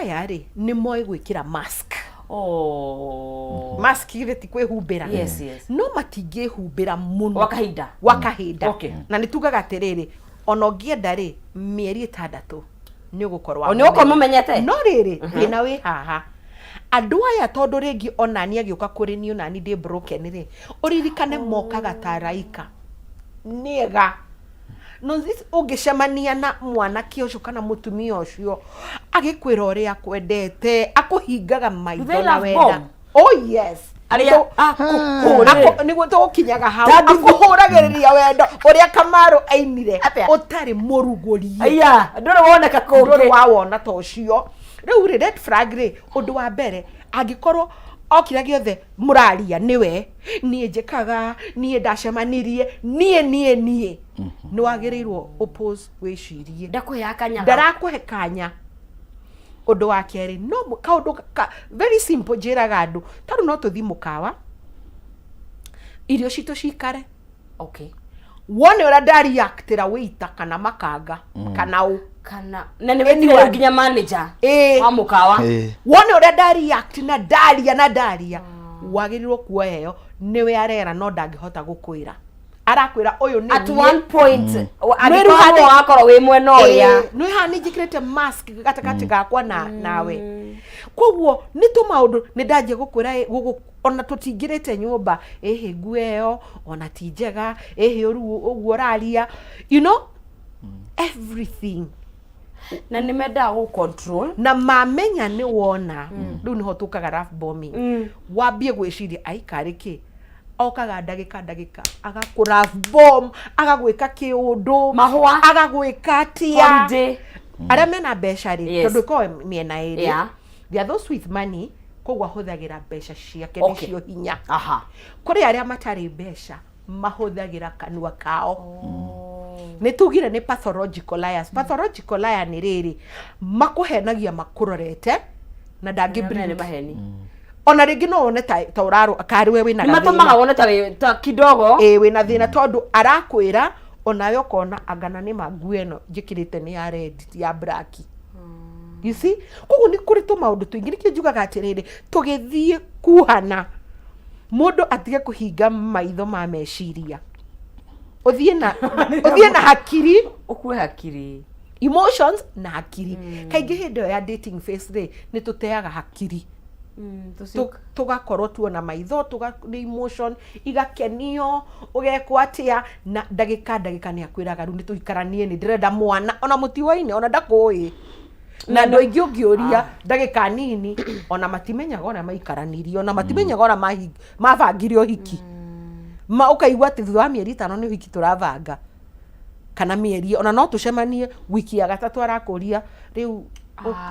Aya rĩ, nĩ moĩ gwĩkĩra mask. Oh. Mask githĩ ti kwĩhumbĩra? Yes. No matingĩhumbĩra mũno Gwa kahinda. Gwa kahinda. Na nĩ tugaga atĩrĩrĩ, ona ũngĩenda rĩ, mĩeri 6 nĩ ũgũkorwo O nĩ ũgũkorwo mũmenyete. No rĩrĩ, thĩna wĩ haha, andũ aya tondũ rĩngĩ onani agĩũka kũrĩ niĩ, onani ndĩ broken rĩ, ũririkane mokaga ta araika nĩega, no ũngĩcemania na mwanake ũcio kana mũtumia ũcio agĩkwĩra ũrĩa akwendete, akũhingaga maitho They na love wenda. bomb? Oh yes. Arĩa akũhũrĩre. Nĩguo tũgũkinyaga hau. Tandũ- Akũhũragĩrĩria wendo ũrĩa Kamaru ainire. Atĩa? Ũtarĩ mũrugũrie. Aya, ndũrĩ woneka Ndũrĩ kũngĩ. wawona ta ũcio. Rĩu rĩ, red flag rĩ, ũndũ wa mbere, angĩkorwo o kĩrĩa gĩothe mũraria nĩwe, niĩ njĩkaga, niĩ ndacemanirie, niĩ niĩ niĩ, nĩ wagĩrĩirwo ũpause, wĩcirie. Ndakũheaga kanya. Ndarakũhe kanya. Ũndũ wa kerĩ, no kaũndũ ka very simple njĩraga andũ, tondũ no tũthiĩ mũkawa, irio citũ cikare. Wone ũrĩa ndareactĩra waiter kana makanga kana ũ. Kana na nĩ wetire rĩu nginya manager wa mũkawa. Wone ũrĩa ndareact na ndaria na ndaria, wagĩrĩirwo kuoya ĩyo nĩwe arera, no ndangĩhota gũkwĩra, arakwĩra ũyũ nĩ At niĩ. one point Mwĩrũ angĩkorwo wakorwo wĩ mwena ũrĩa. Nĩ haha nĩ njĩkĩrĩte mask gatagatĩ gakwa na nawe, koguo nĩ tũmaũndũ nĩ ndanjia gũkwĩra ona tũtingĩrĩte nyũmba, ĩhĩ, nguo ĩyo ona ti njega, ĩhĩ, ũru ũguo ũraria, you know everything. Na nĩ mendaga gũ control. Na mamenya nĩ wona rĩu nĩho tũkaga love bombing, wambie gwĩciria aikarĩ kĩ okaga ndagĩka ndagĩka agakũ love bomb, agagwĩka kĩũndũ. Mahũa. Agagwĩka atia. Holiday. Arĩa mena mbeca rĩ, tondũ ĩkoragwo mĩena ĩrĩ. There are those with money, koguo ahũthagĩra mbeca ciake nĩcio hinya. Kũrĩ arĩa matarĩ mbeca, mahũthagĩra kanua kao. Nĩ tugire nĩ pathological liars. Pathological liar nĩ rĩrĩ, makũhenagia makũrorete na ndangĩ Nĩ blink. maheni. Ona rĩngĩ no wone ta ũrarũ karĩ we wĩna Nĩ matũmaga wone ta wĩ ta kidogo. Ĩĩ, wĩna thĩna, tondũ arakwĩra onawe ũkona angana nĩ ma nguo ĩno njĩkĩrĩte nĩ ya red, ti ya black, you see? Koguo nĩ kũrĩ tũmaũndũ tũingĩ, nĩkĩo njugaga atĩrĩrĩ, tũgĩthiĩ kuhana, mũndũ atige kũhinga maitho ma meciria, ũthiĩ na hakiri. Ũkue hakiri. Emotions na hakiri. Kaingĩ hĩndĩ ĩyo ya dating phase rĩ, nĩ tũteaga hakiri. Tũgakorwo tuona maitho nĩ emotion igakenio, ũgekwo atĩa, na ndagĩka ndagĩka nĩ akwĩraga rĩu nĩ tũikaranie, nĩ ndĩrenda mwana, ona mũtiwaine, ona ndakũĩ. Na andũ aingĩ ũngĩũria ndagĩka nini, ona matimenyaga ũrĩa maikaranirie, ona matimenyaga ũrĩa mabangire ũhiki. Ma ũkaigua atĩ thutha wa mĩeri 5 nĩ ũhiki tũrabanga, kana mĩeri, ona no tũcemanie wiki ya gatatũ, arakũria rĩu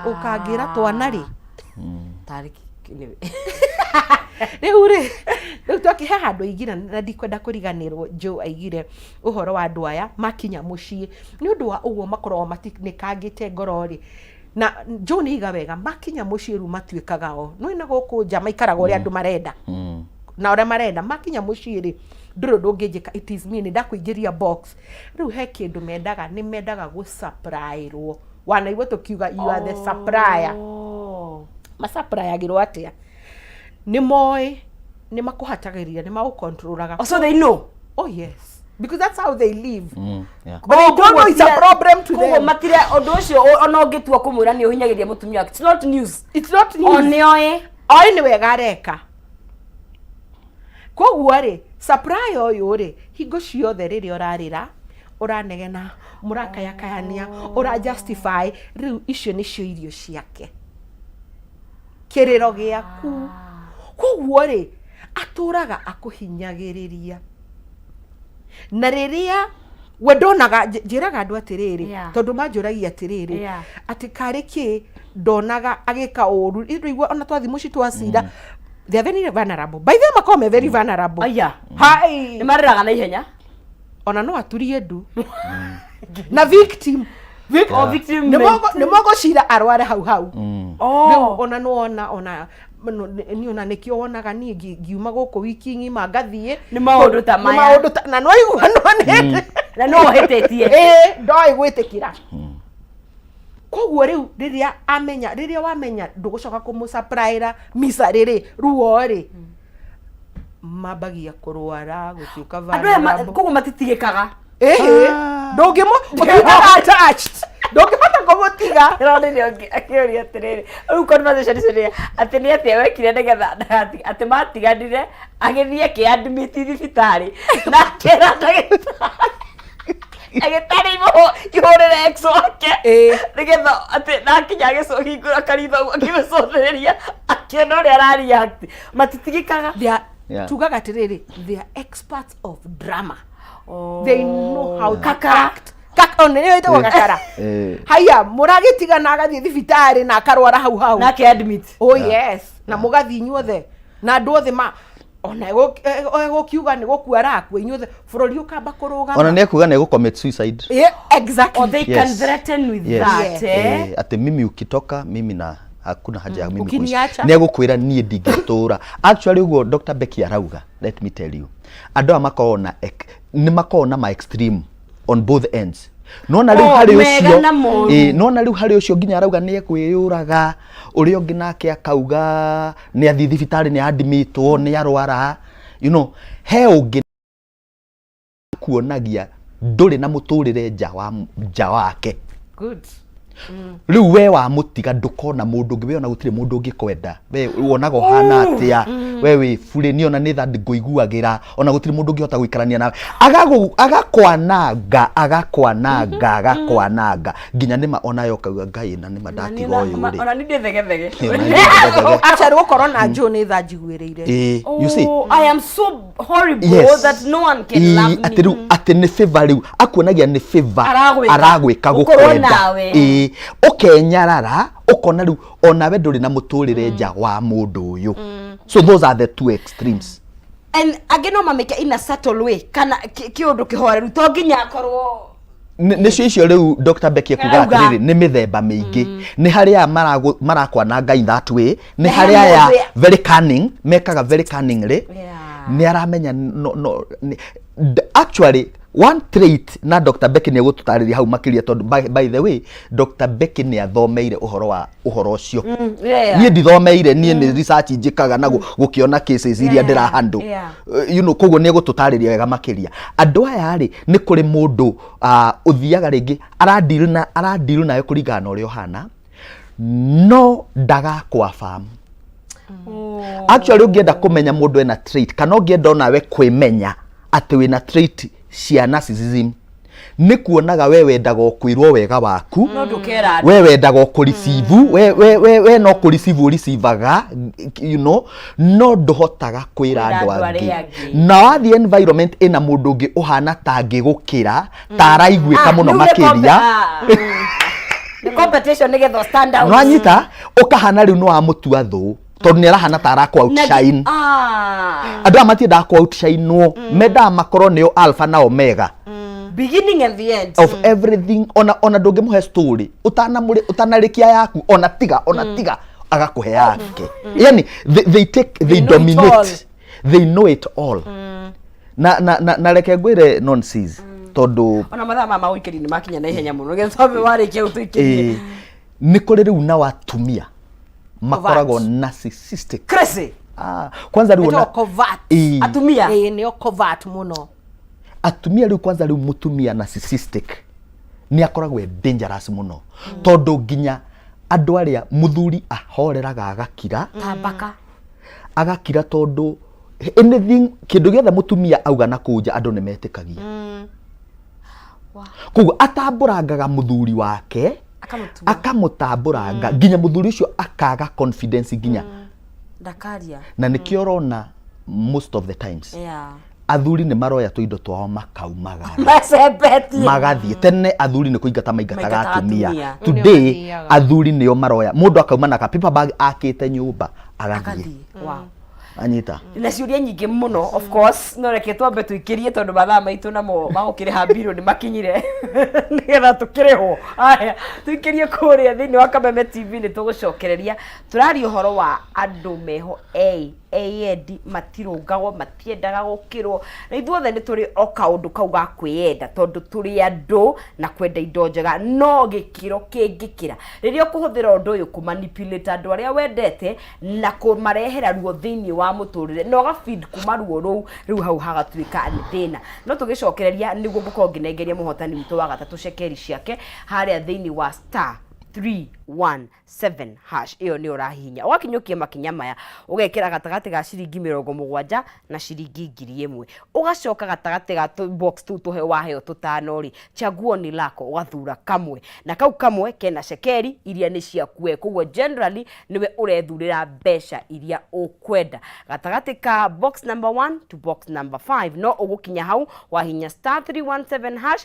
ũkangĩra twana rĩ. Tarĩ Rĩu rĩ, rĩu twakĩhe handũ aigire na ndikwenda kũriganĩrwo. Joe aigire ũhoro wa andũ aya makinya mũciĩ, nĩ ũndũ wa ũguo makoragwo matinĩkangĩte ngoro rĩ, na Joe nĩ iga wega, makinya mũciĩ rĩu matuĩkaga o nĩ na gũkũ nja maikaraga ũrĩa andũ marenda na ũrĩa marenda. Makinya mũciĩ rĩ, ndũrĩ ũndũ ũngĩnjĩka, it is me, nĩ ndakũingĩria box. Rĩu he kĩndũ mendaga, nĩ mendaga gũsupplyĩrwo. Wanaigua tũkiuga you are the supplier. Oh. Masupplyagĩrwo atĩa? Nĩ moĩ nĩ makũhatagĩrĩria, nĩ magũcontrolaga. Oh, so they know. Oh yes, because that's how they live. But Oh, they don't know it's a problem to koguo them. matire ũndũ ũcio ona ũngĩtua kũmwĩra nĩ ũhinyagĩria mũtumia wake. It's not news. It's not O news. nĩ oĩ. Oĩ nĩ wega areka. Koguo rĩ, supplier ũyũ rĩ, hingo ciothe rĩrĩa ũrarĩra, ũranegena, mũrakayakayania, ũra justify, rĩu icio nĩcio irio ciake, kĩrĩro gĩaku. Koguo rĩ, atũraga akũhinyagĩrĩria, na rĩrĩa we ndonaga, njĩraga andũ atĩrĩrĩ, tondũ manjũragia atĩrĩrĩ, atĩ karĩ kĩ ndonaga agĩka ũru igua, ona twathi mũciĩ twacira, they are very vulnerable. By the way, makoragwo me very vulnerable. Aya. Hai. Nĩ marĩraga na ihenya. Ona no aturie ndu na victim. Oh, victim. Nĩ mogũcira arware hau hau. Oh. Rĩu ona nĩwona ona niĩ ona nĩkĩo wonaga niĩ ngiuma gũkũ wiki ng'ima ngathiĩ. Nĩ maũndũ ta Nĩ maya. maũndũ ta na nĩwaigua nonete. Na no ũhĩtĩtie. Ĩĩ, ndoĩ gwĩtĩkĩra. Koguo rĩu rĩrĩa amenya, rĩrĩa wamenya ndũgũcoka kũmũsupplyra micarĩ rĩ, ruo rĩ, mambagia kũrwara, gũtuĩka Andũ aya vulnerable. Koguo matitigĩkaga. Ĩhĩ, ndũngĩmũ ũtuĩkaga attached, ndũngĩhota kũmũtiga. Ndĩronire ũngĩ akĩũria atĩrĩrĩ, rĩu conversation icio nĩ atĩ nĩ atĩa wekire nĩgetha atĩ matiganire, agĩthiĩ akĩadmit thibitarĩ na akĩra ndagĩtarĩ ndagĩtarĩ ihũrĩre ex wake, nĩgetha atĩ na akinya agĩcũhingũra karitho ũguo akĩmĩcũthĩrĩria, akĩona ũrĩa arareact. Matitigĩkaga. They are, tugaga atĩrĩrĩ, they are experts of drama. They know how to Kakara. act. Oh, nĩyo ĩtagwo kakara. Haya, mũragĩtigana, agathiĩ thibitarĩ na akarwara hau hau. Na akĩadmit. Oh yes, na mũgathiĩ inyuothe na andũ othe ma ona egũkiuga nĩ gũkua arakua, inyuothe bũrũri ũkamba kũrũgama. Ona nĩ ekuga nĩ egũ commit suicide. Yeah, exactly. Or they can threaten with that. Eh? Eh, atĩ mimi ukitoka, mimi na hakuna haja ya mimi kuishi. Ukiniacha. Nĩ egũkwĩra niĩ ndingĩtũra. Actually, ũguo Dr. Becky arauga, let me tell you, andũ aya makoragwo na nĩ makoragwo na ma extreme on both ends. Nona rĩu Oh, harĩ mega ũcio na moru. Ĩ, nona rĩu harĩ ũcio nginya arauga nĩ ekwĩyũraga, ũrĩa ũngĩ nake akauga nĩ athiĩ thibitarĩ, nĩ admitwo, nĩ arwara. He ũngĩ kuonagia ndũrĩ na mũtũrĩre nja wake. Good. Rĩu we wamũtiga, ndũkona mũndũ ũngĩ, we ona gũtirĩ mũndũ ũngĩkwenda, we wonaga ũhana atĩa, we wĩ burĩ, niĩ ona nĩ tha ngũiguagĩra, ona gũtirĩ mũndũ ũngĩhota gũikarania nawe. Agakwananga, agakwananga, agakwananga nginya nĩma onayo ũkauga, "Ngai, na nĩma ndatiga ũyũ rĩ." Ona ni ndĩ thegethege. Ona nĩ thegethege. Acha, gũkorwo na Joe nĩ tha njiguĩrĩire. Ĩĩ, you see. Oh, I am so horrible that no one can love me. Atĩ rĩu atĩ nĩ favor, rĩu akuonagia nĩ favor Aragwĩka. Aragwĩka Gũkorwo gũkwenda. nawe. Ĩĩ, ũkenyarara, ũkona rĩu onawe ndũrĩ na mũtũrĩre nja wa mũndũ ũyũ. So those are the two extremes. And angĩ no mamĩke in a subtle way, kana kĩũndũ kĩhoreru, to nginya akorwo Nĩcio icio rĩu Dr. Becky ekuga Arauga. atĩrĩrĩ, nĩ mĩthemba mĩingĩ. Nĩ harĩ aya marakwananga in that way, nĩ Na harĩ aya mũndũ very cunning, mekaga very cunningly. Nĩ aramenya no, no, actually one trait, na Dr. Becky nĩ egũtũtarĩria hau makĩria, tondũ by the way, Dr. Becky nĩ athomeire ũhoro wa ũhoro ũcio. Niĩ ndithomeire, niĩ nĩ research njĩkaga na gũkĩona cases iria ndĩra handle. Koguo nĩ egũtũtarĩria wega makĩria. Andũ aya rĩ, nĩ kũrĩ mũndũ ũthiaga rĩngĩ aradeal na aradeal nawe kũringana na ũrĩa ũhana, no ndagakwabamu. Actually, ũngĩenda kũmenya mũndũ ena trait, kana ũngĩenda onawe kwĩmenya atĩ wĩna trait cia narcissism, nĩ kuonaga we wendaga o kwĩrwo wega waku. No ndũkera andũ. We wendaga o kũreceive, we no kũreceive ũreceivaga, no ndũhotaga kwĩra Kwĩra andũ andũ angĩ. Arĩa angĩ. Na wathiĩ environment ĩna mũndũ ũngĩ ũhana ta angĩgũkĩra, ta araiguĩka mũno Rĩu nĩ makĩria. Nĩ competition nĩgetha stand out. Nwanyita ũkahana rĩu nĩ wamũtua thũ, tondũ nĩ arahana ta arakũ outshine. Andũ aya matiendaga kũ outshinewo, mendaga makorwo nĩo alpha na omega Beginning and the end. Of everything. Ona ndũngĩmũhe story ũtanamũrĩ ũtanarĩkia yaku, ona tiga ona tiga agakũhe yake. Yani they take they, Know it all. dominate, they know it all. Na reke ngwĩre nonsense, tondũ Ona mathaa ma magũikĩri nĩ makinya na ihenya mũno, nĩgetha twambe warĩkia ũtũikĩrie. Ĩĩ, nĩ kũrĩ rĩu na watumia makoragwo narcissistic. Crazy. Ah, kwanza rĩu Ĩtagwo covert. Ĩĩ. Atumia. Ĩĩ, nĩo covert mũno. Atumia rĩu, kwanza rĩu mũtumia narcissistic nĩ akoragwo e dangerous mũno, tondũ nginya andũ arĩa mũthuri ahoreraga agakira, Tambaka. Agakira tondũ anything, kĩndũ gĩothe mũtumia auga na kũu nja, andũ nĩ metĩkagia. Koguo atambũrangaga mũthuri wake. Akamũtua. Akamũtambũranga nginya mũthuri ũcio akaga confidence nginya Ndakaria. Na nĩkĩo ũrona most of the times athuri nĩ maroya tũindo twao makaumagara. Macembetie. Magathiĩ. Tene athuri nĩ kũingata maingataga Maingataga atumia. atumia. Today Mathiaga. Athuri nĩo maroya, mũndũ akauma na ka paper bag akĩte nyũmba agathiĩ. Agathiĩ. Wow. Anyita. Na ciũria nyingĩ mũno, of course, no reke twambe tũikĩrie, tondũ mathaa maitũ namo magũkĩrĩha mbirũ nĩ makinyire nĩgetha tũkĩrĩhwo. Aya, tũikĩrie kũrĩa thĩinĩ wa Kameme TV, nĩ tũgũcokereria. Tũraria ũhoro wa andũ meho a Eyendi, matirũngagwo, matiendaga gũkĩrwo. Na ithuothe nĩ tũrĩ o kaũndũ kau ga kwĩyenda tondũ tũrĩ andũ na kwenda indo njega, no gĩkĩro kĩngĩkĩra. Rĩrĩa ũkũhũthĩra ũndũ ũyũ kũ manipulate andũ arĩa wendete na kũmarehera ruo thĩinĩ wa mũtũrĩre na ũga feed kuma ruo rũu, rĩu hau hagatuĩka nĩ thĩna. No tũgĩcokereria nĩguo ngũkorwo ngĩnengeria mũhotani witũ wa gatatũ cekeri ciake harĩa thĩinĩ wa *317# ĩyo nĩyo ũrahihinya. Ũgakinyũkia makinya maya, ũgekĩra gatagatĩ ga ciringi 70 na ciringi 1000. Ũgacoka gatagatĩ ga tũ box tũu tũhe waheo tũtano rĩ, chaguo ni lako, ũgathura kamwe. Na kau kamwe kena cekeri iria nĩ ciaku we. Koguo generally nĩwe ũrethurĩra mbeca iria ũkwenda. Gatagatĩ ka box number 1 to box number 5. No ũgũkinya hau wahihinya *317#.